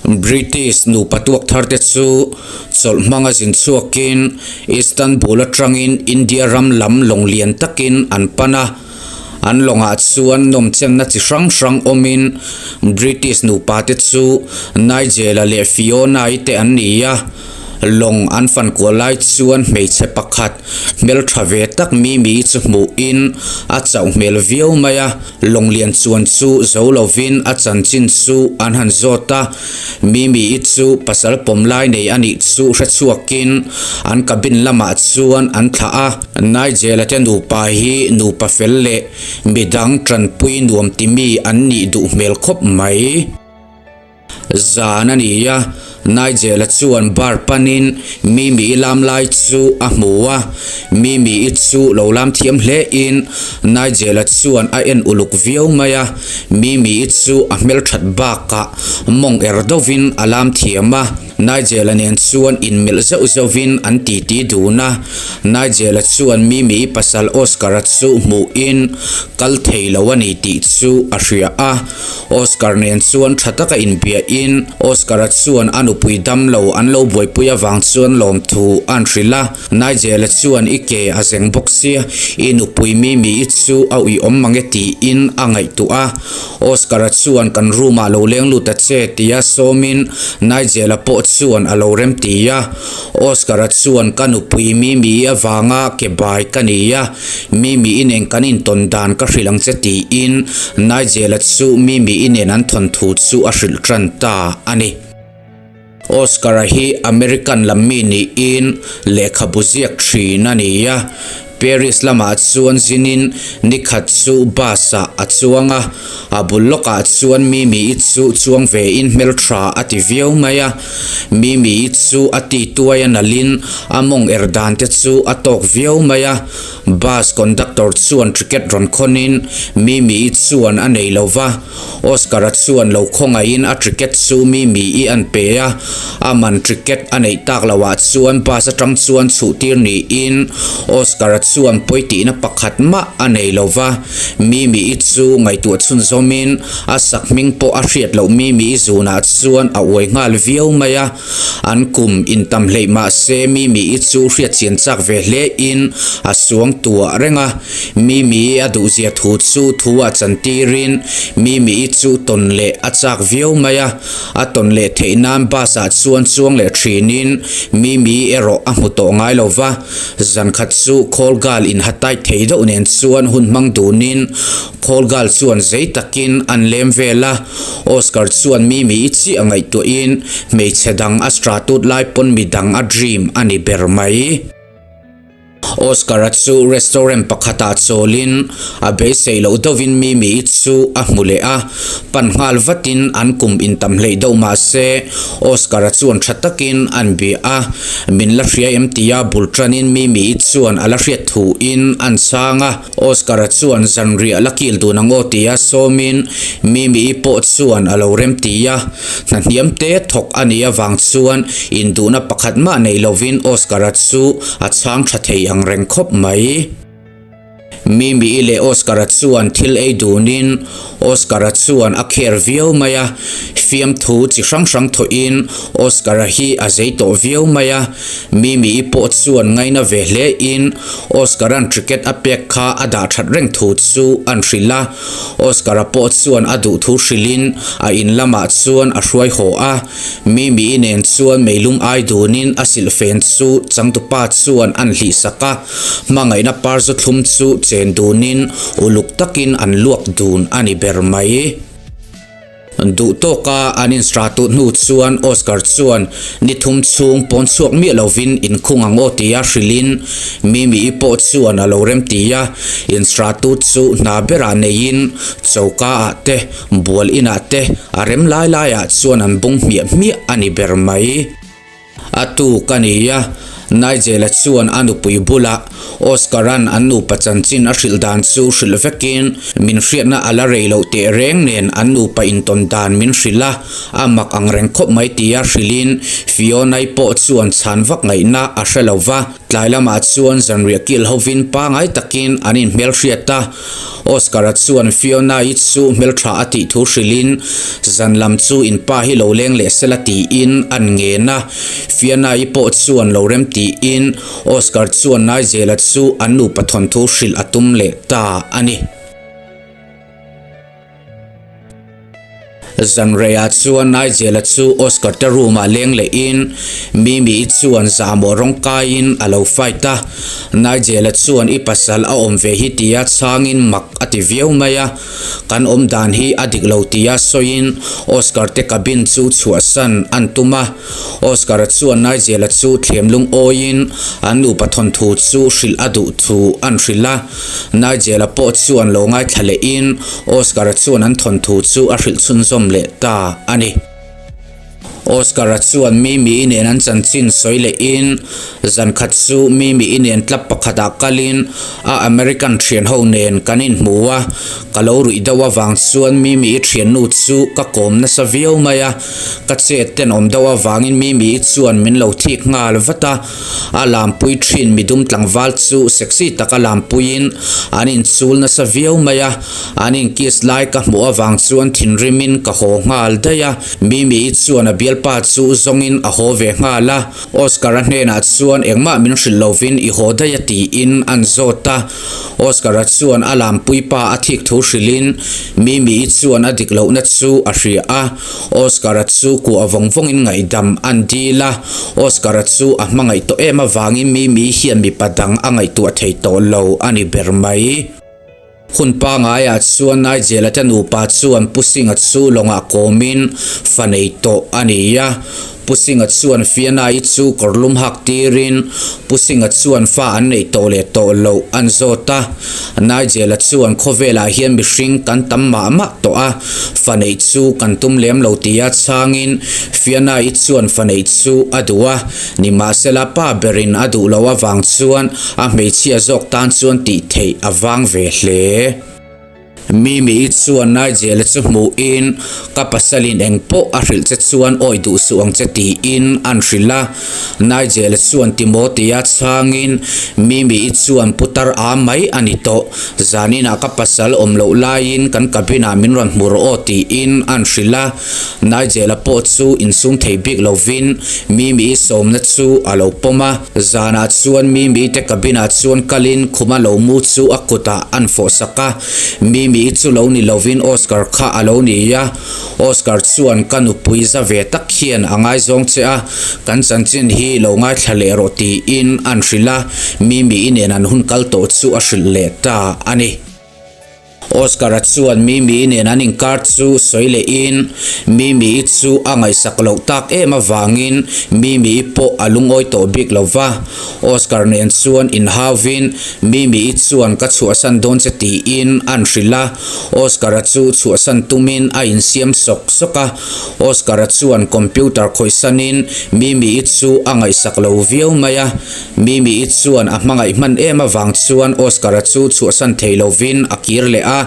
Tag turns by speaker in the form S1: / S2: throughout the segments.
S1: British nupa tuak thar te chu chawlh hmanga zin chhuakin Istanbul atangin India ram lam lawng lian takin an pan a. An lawngah chuan nawmchenna chi hrang hrang awmin British nupa te chu Nigel-a leh Fiona-i te an ni a. Lawng an fan kual lai chuan hmeichhe pakhat hmeltha ve tak Mimi chu hmuhin a chauh hmel viau mai a. Lawnglian chuan chu zo lovin a chanchin chu an han zawt a, Mimi-i chu pasal pawm lai nei a nih chu hre chhuakin an cabin lamah chuan an thlah a. Nigel-a te nupa hi nupa fel leh midang tanpui nuam ti mi an nih duh hmel khawp mai. Zan a ni a, Nigel-a chuan bar panin Mimi-i lam lai chu a hmu a. Mimi-i chu lo lam thiam hlein Nigel-a chuan a en uluk viau mai a. Mimi-i chu a hmelthat bakah mawng er deuhin a lam thiam a. Nigel-a nen chuan inmelh zeuh zeuhin an titi dun a. Nigel-a chuan Mimi-i pasal Oscar-a chu hmuhin kal thei lo a ni tih chu a hria a. Oscar nen chuan tha taka inbiahin Oscar-a chuan a nupui damlo an lo buaipui avang chuan lawmthu an hrilh a. Nigel-a chuan i ke a zeng bawk sia, i nupui Mimi-i chu a uiawm mang e tiin a ngaihtuah a. Oscar-a chuan kan room-ah lo leng lut ta che tia sawmin Nigel-a pawh chuan a lo remti a. Oscar-a chuan ka nupui Mimi-i avanga ke bai ka ni a, Mimi-i nen kan intawn dan ka hrilh ang che tiin Nigel-a chu Mimi-i nen an thawn thu chu a hrilh tan ta a ni. Oscar-a hi American lam mi niin lehkhabu ziak thin a ni a, Paris lamah chuan zinin nikhat chu bus-ah a chuang a, a bul lawkah chuan Mimi-i chu chuang vein hmeltha a ti viau mai a. Mimi-i chu a ti tuai a nalhin a mawng er dan te chu a tawk viau mai a. Bus conductor chuan ticket rawn khawnin Mimi-i chuan a nei lo va. Oscar-a chuan lo khawngaihin a ticket chu Mimi-i an pe a, a man ticket a neih tak loah chuan bus atang chuan chhuhtir niin Oscar-a chuan pawi tihna pakhat mah a nei lo va. Mimi-i chu ngaihtuah chhunzawmin a sakhming pawh a hriat loh Mimi-i zunah chuan a uai nghal viau mai a. An kum intam hleih mah se Mimi-i chu hriatchian chak ve hle in a suang tuah reng a. Mimi-i a duhzia thu chu thu ah chantirin Mimi-i chu tawn leh a chak viau mai a. A tawn leh theih nan bus ah chuan chuang leh thinin Mimi-i erawh a hmu tawh ngai lo va. Zan khat chu call girl in ha tight thei deuh nen chuan hun hmang dunin Call girl chuan zei takin an lem vel a, Oscar chuan Mimi i chiah ngaihtuahin hmeichhe dang a stratut lai pawn midang a dream a ni ber mai. Oscar-a chu restaurant pakhatah chawlin a beisei loh deuhin Mimi i chu a hmu leh a, pan nghal vatin an kum intam hleih deuh mah se Oscar-a chuan tha takin an bia a, min la hria em tia bul tanin Mimi i chuan a la hriat thuin an chhang a. Oscar-a chuan zanriah la kil dun ang aw tia sawmin Mimi-i pawh chuan a lo rem ti a. Hna hniam te thawk a nih avang chuan induhna pakhat mah nei lovin Oscar-a chu a chhang tha thei ang reng khawp mai. Mimi-i leh Oscar-a chuan thil ei dunin Oscar-a chuan a care viau mai a, fiamthu chi hrang hrang thawhin Oscar-a hi a zei tawh viau mai a. Mimi-i pawh chuan ngaina ve hle in Oscar-a'n ticket a pek kha a dah that reng thu chu an hrilh a. Oscar-a pawh chuan a duh thu hrilhin a in lamah chuan a hruai haw a. Mimi-i nen chuan meilum ai dunin a silhfen chu changtupa chuan an hlihsak a. Hmangaihna parzu thlum chu chen dunin uluk takin an luak dun a ni ber mai. Duh tawka an instratut hnu chuan Oscar chuan ni thum chhung pawn chhuak miah lovin inkhung ang aw tia hrilhin Mimi-i pawh chuan a lo rem ti a. Instratut chu hna berah neiin choka ah te, bual inah te a rem lai laiah chuan an bung hmiah hmiah a ni ber mai. A tuk a ni a, Nigel-a chuan a nupui bulah Oscar-a'n an nupa chanchin a hrilh dan chu hrilh vekin min hriatna a la rei loh teh reng nen an nupa intawn dan min hrilh a, a mak ang reng khawp mai tia hrilhin Fiona-i pawh chuan chhan vak ngaihna a hre lo va. Tlai lamah chuan zanriah kil hovin pangai takin an inhmelhriat a. Oscar-a chuan Fiona-i chu hmeltha a tih thu hrilhin zan lam chu in pa hi lo leng leh sela tiin an ngen a. Fiona-i pawh chuan lo rem tiin Oscar chuan Nigel-a chu an nupa thawnthu hrilh a tum leh ta a ni. Zanreiah chuan Nigel-a chu Oscar te room-ah leng lehin Mimi-i chuan zahmawh rawng kaiin a lo fight a. Nigel-a chuan i pasal a awm ve hi tia chhangin mak a ti viau mai a. Kan awm dan hi a dik lo tia sawiin Oscar te cabin chu chhuahsan an tum a. Oscar-a chuan Nigel-a chu thlem lungawiin an nupa thawnthu chu hrilh a duh thu an hrilh a. Nigel-a pawh chuan lo ngaithla lehin Oscar-a chuan an thawnthu chu a hrilh chhunzawm leh ta a ni. Oscar-a chuan Mimi-i nen an chanchin sawi lehin zan khat chu Mimi-i nen club pakhatah kalin a American thian ho nen kan inhmu a, ka lo ruih deuh avang chuan Mimi-i thiannu chu ka kawm nasa viau mai a, ka chet tenawm deuh avangin Mimi-i chuan min lo thik nghal vat a. A lampui thin midum tlangval chu sexy taka lampuiin an inchul nasa viau mai a, an inkiss lai ka hmuh avang chuan thinrimin ka haw nghal daih a. Mimi-i chuan a bialpa chu zawngin a haw ve nghal a, Oscar-a hnenah chuan engmah min hrilh lovin i haw daih a tiin an zawt a. Oscar-a chuan a lampui pa a thik thu hrilhin Mimi-i chuan a dik lohna chu a hria a, Oscar-a chu kuah vawng vawngin ngaihdam an dil a, Oscar-a chu a hmangaih tawh em avangin Mimi hian mipa dang a ngaihtuah thei tawh lo a ni ber mai. Hun pangaiah chuan Nigel-a te nupa chuan Pu Singh-a chu lawngah kawmin fa nei tawh a ni a. Pu Singh-a chuan Fiona-i chu kawrlum hak tirin Pu Singh-a chuan fa an neih tawh leh tawh loh an zawt a. Nigel-a chuan khawvelah hian mihring kan tam mah mah tawh a, fa neih chu kan tum lem lo tia chhangin Fiona-i chuan fa neih chu a duh a. Nimahsela pa berin a duh loh avang chuan a hmeichhia zawk tan chuan tih theih a vang ve hle. Mimi-i chuan Nigel-a chu hmuhin, Ka pasalin eng pawh a hrilh che chuan awi duh suh ang che tiin an hrilh a. Nigel-a chuan Timothy-a chhangin, Mimi-i chuan putar a mai a ni tawh. Zaninah ka pasal awm loh laiin kan cabin-ah min rawn hmu rawh aw tiin an hrilh a. Nigel-a pawh chu insum thei bik lovin Mimi-i sawmna chu a lo pawm a. Zanah chuan Mimi-i te cabin-ah chuan kalin khuma lo mu chu a kutah an fawhsak a. Mimi-i chu lo ni lovin Oscar kha a lo ni a. Oscar chuan ka nupui za ve tak hian a ngaizawng che a, kan chanchin hi lo ngaithla leh rawh tiin an hrilh a. Mimi-i nen an hun kal tawh chu a hrilh leh ta a ni. Oscar-a chuan Mimi-i nen an inkar chu sawi lehin Mimi-i chu a ngaihsak loh tak em avangin Mimi-i pawh a lungawi tawh bik lo va. Oscar nen chuan inhauvin Mimi-i chuan ka chhuahsan dawn che tiin an hrilh a. Oscar-a chu chhuahsan tumin a insiam sawk sawk a. Oscar-a chuan computer khawihsanin Mimi-i chu a ngaihsak lo viau mai a. Mimi-i chuan a hmangaih hman em avang chuan Oscar-a chu chhuahsan thei lovin a kir leh a.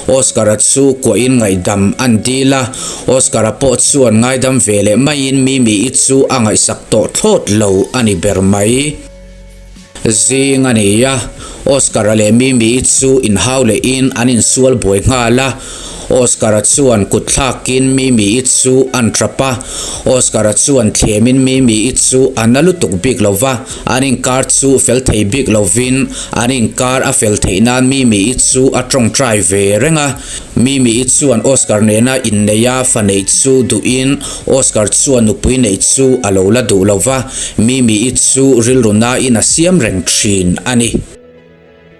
S1: Oscar-a chu kuahin ngaihdam an dil a, Oscar-a pawh chuan ngaidam ve leh maiin Mimi-i chu a ngaihsak tawh thlawt lo a ni ber mai. Zing a ni a, Oscar-a leh Mimi-i chu inhau lehin an insual buai nghal a. Oscar-a chuan kut thlakin Mimi-i chu an tap a, Oscar-a chuan thlemin Mimi-i chu a na lutuk bik lo va, an inkar chu fel thei bik lovin an inkar a fel theih nan Mimi-i chu a tawngtai ve reng a. Mimi-i chuan Oscar nena inneih a fa neih chu duhin Oscar chuan nupui neih chu a lo la duh lo va, Mimi-i chu rilru nain a siam reng thin a ni.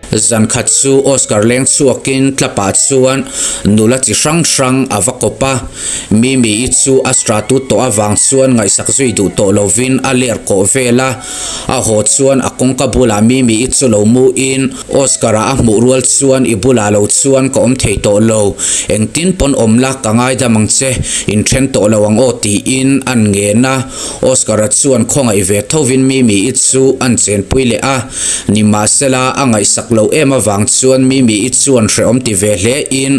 S1: Zan khat chu Oscar leng chhuakin tlapah chuan nula chi hrang hrang a va kawp a. Mimi-i chu a stratut tawh avang chuan ngaihsak zui duh tawh lovin a ler kawh vel a. A haw chuan a kawngka bulah Mimi-i chu lo muin Oscar-a a hmuh rual chuan i bulah lo chuan ka awm thei tawh lo, engtin pawn awm la ka ngaidam ang che, inthen tawh lo ang aw tiin an ngen a. Oscar-a chuan khawngaih ve thovin Mimi-i chu an chenpui leh a, nimahsela a ngaihsak lo. loh em avang chuan Mimi-i chuan hrehawm ti ve hle in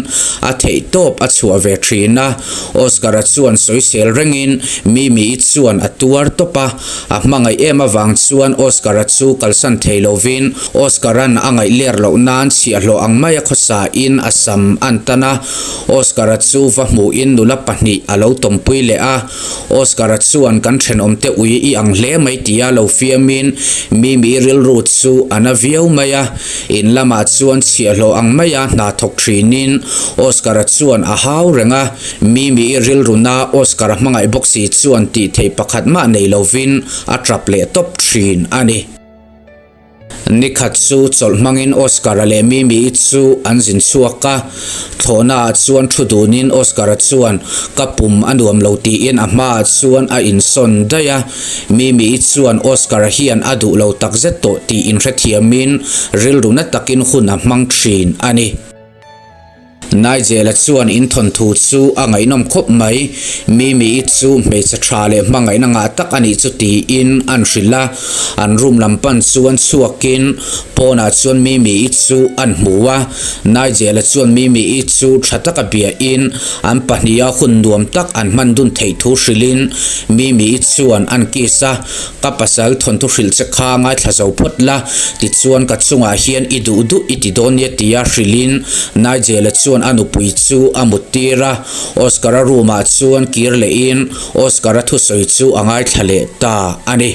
S1: a theih tawp a chhuah ve thin a. Oscar-a chuan sawisel rengin Mimi-i chuan a tuar tawp a. A hmangaih em avang chuan Oscar-a chu kalsan thei lovin Oscar-a'n a ngaih ler loh nan chhiahhlawh ang maia khawsa in a sam an tan a. Oscar-a chu va hmuhin nula pahnih a lo tawmpui leh a. Oscar-a chuan kan thenawmte ui i ang hle mai tia lo fiamin Mimi rilru chu a na viau mai a. In lamah chuan chhiahhlawh ang maia hna thawk thinin Oscar-a chuan a hau reng a. Mimi rilru na Oscar-a hmangaih bawk si chuan tih theih pakhat mah nei lovin a tap leh tawp thin a ni. Nikhat chu chawlh hmangin Oscar-a leh Mimi-i chu an zin chhuak a, thlawhnaah chuan thu dunin Oscar-a chuan ka pum a nuam lo tiin a hmaah chuan a insawn daih a. Mimi-i chuan Oscar-a hian a duh lo takzet tawh tih inhrethiamin rilru na takin hun a hmang thin a ni. Nigel-a chuan in thawnthu chu a ngaihnawm khawp mai, Mimi-i chu hmeichhe tha leh hmangaihna ngah tak a nih chu tiin an hrilh a, an room lam pan chuan chhuakin pawnah chuan Mimi-i chu an hmu a, Nigel-a chuan Mimi-i chu tha taka biahin an pahniha hun nuam tak an hman dun theih thu hrilhin Mimi-i chuan an kiss a, Ka pasal thawnthu hrilh che kha ngaithla zo phawt la, tichuan ka chungah hian i duh duh i ti dawn nia tia hrilhin Nigel-a chuan a nupui chu a mut tir a, Oscar-a room-ah chuan kir lehin Oscar-a thusawi chu a ngaithla leh ta a ni.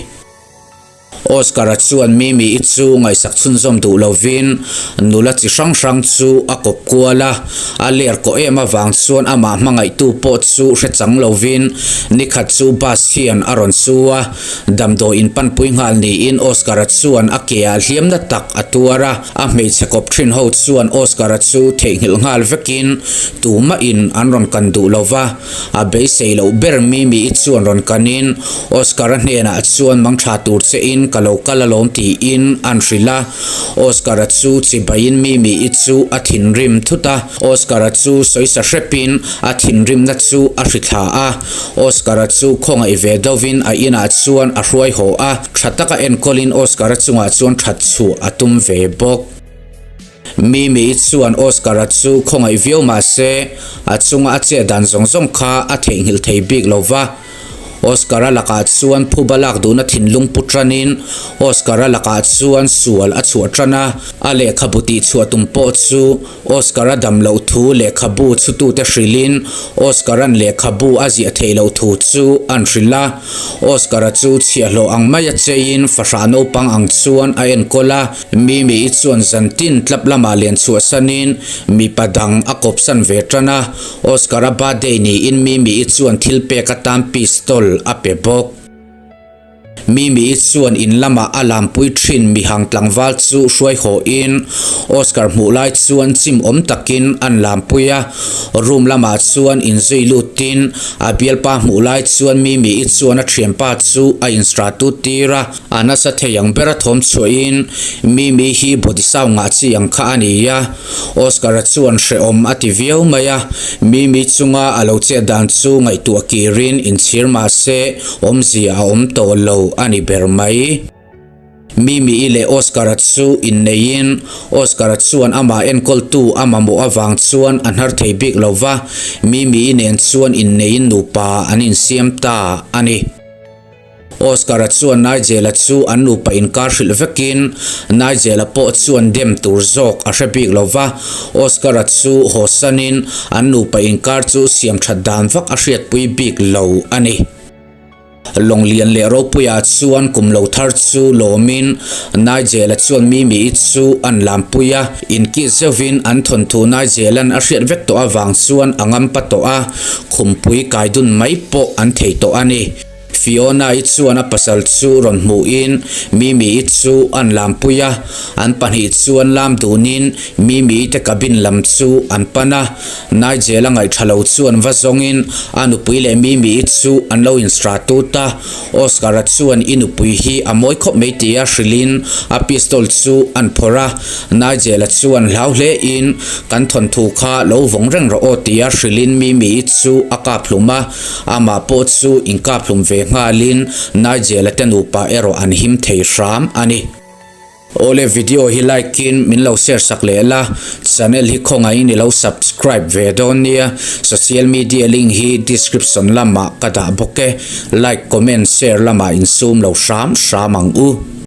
S1: Oscar-a chuan Mimi-i chu ngaihsak chhunzawm duh lovin nula chi hrang hrang chu a kawp kual a, a ler kawh em avang chuan amah hmangaihtu pawh chu hre chang lovin nikhat chu bus hian a rawn su a, damdawi in panpui nghal niin Oscar-a chuan a ke ah hliamna tak a tuar a, a hmeichhe kawp thin ho chuan Oscar-a chu theihnghilh nghal vekin tumah in an rawn kan duh lova, a beisei loh ber Mimi-i chuan rawn kanin Oscar-a hnenah chuan mangtha tur che in ka lo kal alawm tiin an hrilh a. Oscar-a chu chibaiin Mimi-i chu a thinrim thut a, Oscar-a chu sawisa hrepin a thinrimna chu a hrithla a. Oscar-a chu khawngaih ve deuhin a inah chuan a hruai haw a, tha taka enkawlin Oscar-a chungah chuan that chhuah a tum ve bawk. Mimi-i chuan Oscar-a chu khawngaih viau mah se, a chunga a chet dan zawng zawng kha a theihnghilh thei bik lo va. Oscar-a lakah chuan phuba lak duhna thinlung pu tanin Oscar-a lakah chuan sual a chhuah tan a, a lehkhabu tihchhuah tum pawh chu Oscar-a dam loh thu lehkhabu chhutute hrilhin Oscar-a'n lehkhabu a ziah theih loh thu chu an hrilh a. Oscar-a chu chhiahhlawh ang maia cheiin fahrah naupang ang chuan a enkawl a, Mimi-i chuan zantin tlap lamah len chhuahsanin mipa dang a kawpsan ve tan a. Oscar-a birthday niin Mimi-i chuan thil pek atan pistol a pe bawk. Mimi-i chuan in lamah a lampui thin mihang tlangval chu hruai hawhin Oscar hmuh lai chuan chim awm takin an lampui a. Room lamah chuan inzui lutin a bialpa hmuh lai chuan Mimi-i chuan a thianpa chu a instratut tir a. A nasa thei ang bera thawm chhuahin Mimi hi body sound ngah chi ang kha a ni a, Oscar-a chuan hrehawm a ti viau mai a, Mimi chunga a lo chet dan chu ngaihtuah kirin inchhir mah se awmzia a awm tawh lo a ni ber mai. Mimi-i leh Oscar-a chu inneiin Oscar-a chuan amah enkawltu a mamawh avang chuan a hnar thei bik lo va, Mimi-i nen chuan inneiin nupa an insiam ta a ni. Oscar-a chuan Nigel-a chu an nupa inkar hrilh vekin Nigel-a pawh chuan dem tur zawk a hre bik lo va, Oscar-a chu hawsanin an nupa inkar chu siam that dan vak a hriatpui bik lo a ni. Lawnglian leh Ropuia chuan kum lo thar chu lawmin Nigel-a chuan Mimi-i chu an lampui a, inkih zeuhin an thawnthu Nigel-a'n a hriat vek tawh avang chuan a ngampa tawh a, khumpui kai dun mai pawh an thei tawh a ni. Fiona-i chuan a pasal chu rawn hmuhin Mimi-i chu an lampui a, an pahnih chuan lam dunin Mimi-i te cabin lam chu an pan a. Nigel-a ngaihṭha lo chuan va zawngin a nupui leh Mimi-i chu an lo instratut a. Oscar-a chuan i nupui hi a mawi khawp mai tia hrilhin a pistol chu an phawrh a. Nigel-a chuan hlau hlein kan thawnthu kha lo vawng reng rawh aw tia hrilhin Mimi-i chu a kap hlum a. Amah pawh chu inkap hlum ve nghalin Nigel-a te nupa erawh an him thei hram a ni. Awle video hi like in min lo share sak leh la, channel hi khawngaihin i lo subscribe ve dawn nia, social media link hi description lamah ka dah bawk e, like comment share lamah insum lo hram hram ang u.